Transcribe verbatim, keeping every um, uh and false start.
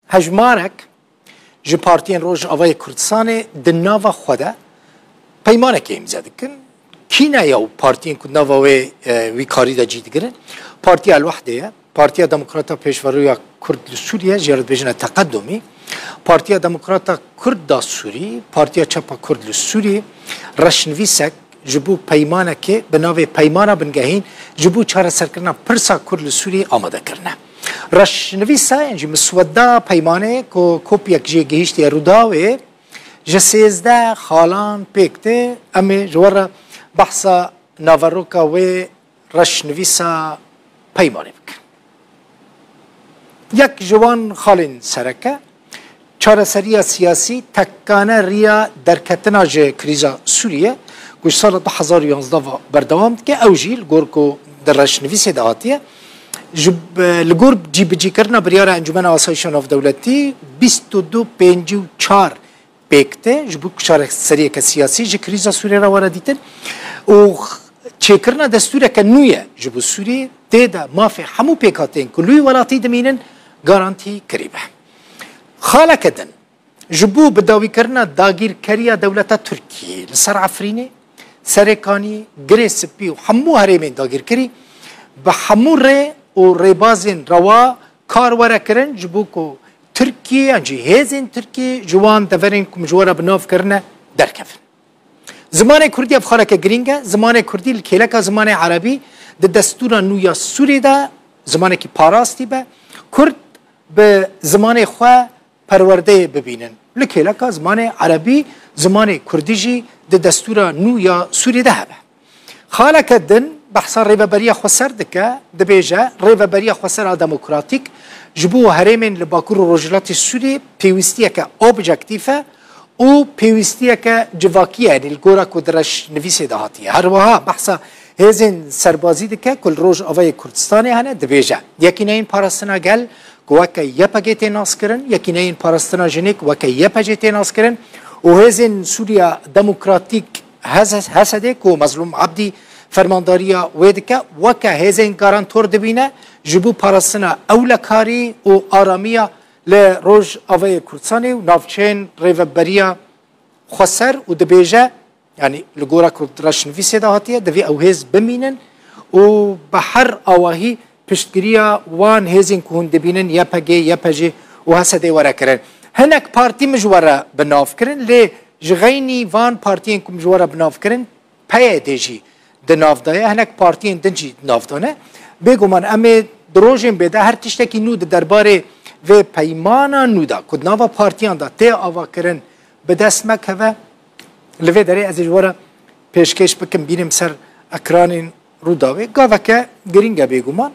Hejmarek ji partiyên Rojavayê Kurdistanê di nava xwe de peymanekê îmze dikin. Kî ne ya û partiyên ku nava wê, e, wî karî de cî digirin? Partiya El-Wehdê ye. Partiya Demokrata Pêşveroya Kurd li Sûriye, jê re dibêjine Teqedumî. Partiya Demokrata Kurd da Sûrî, Partiya Çapa Kurd li Sûrî, reşnivîsek ji bo peymanekê bi navê Peymana Bingehîn ji bo çareserkirina pirsa Kurd li Sûrî amade kirine. Reşnivîsa, yan jî misweda peymanê ku kopyek jê gihîştiye Rûdawê, ji sêzdeh xalan pêk tê. Em ê ji we re behsa naveroka wê reşnivîsa peymanê bikin. Yek ji wan xalên sereke, çareseriya siyasî tekane riya derketina ji krîza Sûriye, ku ji sala du hezar û yanzdeh ve berdewam dike, ew jî li gor ku di reşnivîsê de hatiye, ji, li gor cîbicîkirina biryara Encûmena Asayişa Navdewletî bîst û du pêncî û çar pêk tê, ji bo ku çareseriyeke siyasî ji krîza Sûriyê re were dîtin û çêkirina destûreke nû ye ji bo Sûriyê, tê de mafê hemû pêkhateyên ku li wî welatî dimînin garantî kirî be. Xaleke din, ji bo bidawîkirina dagîrkeriya dewleta Tirkiyê li ser Efrînê, Serêkanî, Girê Spî û hemû herêmên dagîrkirî bi hemû rê û rêbazên rewa kar were kirin, ji bo ku Tirkiyê, yan jî hêzên Tirkiyê ji wan deverên ku min ji we re bi nav kirine derkevin. Zimanê Kurdî ev xaleke girîng e. Zimanê Kurdî li kêleka zimanê Erebî di destûra nû ya Sûrî de zimanekî parastî be. Kurd bi zimanê xwe perwerdeyê bibînin. Li kêleka zimanê Erebî, zimanê Kurdî jî di destûra nû ya Sûrî de hebe. Xaleke din behsa Rêveberiya Xweser dike, dibêje, Rêveberiya Xweser a demokratîk ji bo herêmên li Bakur û Rojhilatê Sûriyê pêwîstiyeke objektîf e û pêwîstiyeke civakî ye, yanî li gora ku di reşnivîsê de hatiye. Her wiha behsa hêzên serbazî dike ku li Rojavayê Kurdistanê hene, dibêje, Yekîneyên Parastina Gel ku weke Y P G tê naskirin, Yekîneyên Parastina Jinê ku weke Y P G tê naskirin û Hêzên Sûriya Demokratîk, H S D, ku Mezlûm Ebdî fermandariya wê dike, weke hêzên garantor dibîne ji bo parastina ewlekarî û aramiya li Rojavayê Kurdistanê û navçeyên Rêveberiya Xweser û dibêje, yanî li gora ku reşnivîsê de hatiye, divê ew hêz bimînin û bi her awahî piştgiriya wan hêzên ku hûn dibînin, Y P G, Y P G û H S D were kirin. Hinek partî min ji we re bi nav kirin, lê ji xeynî van partiyên ku min ji we re bi nav kirin, P Y D jî di nav de ye, hinek partiyên din jî di nav de ne. Bêguman em ê di rojên bê de her tiştekî nû di derbarê vê peymana nû de ku di nava partiyan de tê avakirin bi dest me keve. Li vê derê ez ê ji we re pêşkêş bikim, bînim ser ekranên Rûdawê. Gaveke girîng e bêguman.